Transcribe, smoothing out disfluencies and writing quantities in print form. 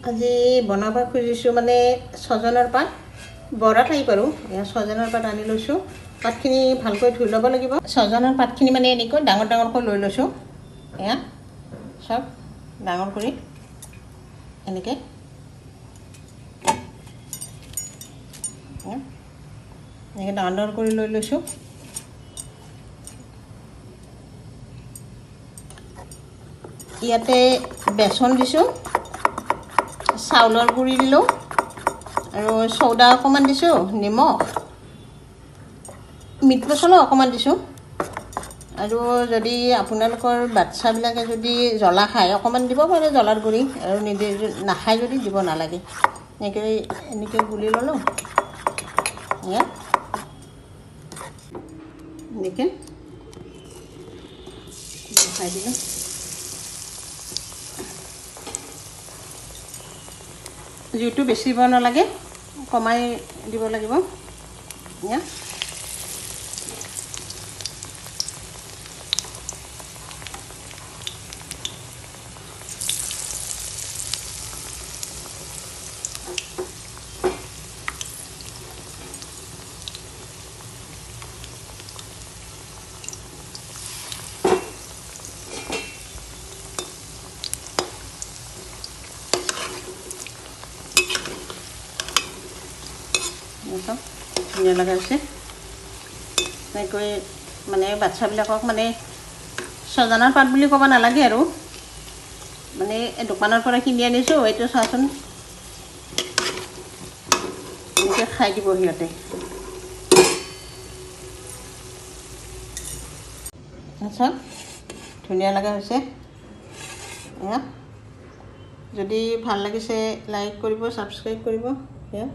আজি বনাব খুজিছোঁ মানে ছজনাৰ পাত বৰা টাইপ আৰু ছজনাৰ পাত আনি লৈছোঁ। পাতখিনি ভালকৈ ধুই ল'ব লাগিব। ছজনাৰ পাতখিনি মানে এনেকৈ ডাঙৰ ডাঙৰকৈ লৈ লৈছোঁ, এয়া চব ডাঙৰ কৰি এনেকৈ এনেকৈ ডাঙৰ ডাঙৰ কৰি লৈ লৈছোঁ। ইয়াতে বেচন দিছোঁ, চাউলৰ গুড়ি দিলোঁ আৰু চৌদা অকণমান দিছোঁ, নিমখ, মিট মছলা অকণমান দিছোঁ। আৰু যদি আপোনালোকৰ বাচ্ছাবিলাকে যদি জ্বলা খায় অকণমান দিব পাৰে জ্বলাৰ গুড়ি, আৰু নিদি নাখায় যদি দিব নালাগে। এনেকৈ এনেকৈ গুলি ল'লোঁ, এনেকৈ খাই দিলোঁ। জুইটো বেছি দিব নালাগে, কমাই দিব লাগিব। ধুনীয়া লগা হৈছে। এনেকৈ মানে বাচ্ছাবিলাকক মানে ছজনাৰ পাত বুলি ক'ব নালাগে আৰু, মানে দোকানৰ পৰা কিনি আনিছোঁ এইটো, চাচোন এনেকৈ খাই দিব সিহঁতে। আচ্ছা, ধুনীয়া লগা হৈছে। এয়া যদি ভাল লাগিছে লাইক কৰিব, ছাবস্ক্ৰাইব কৰিব। এয়া।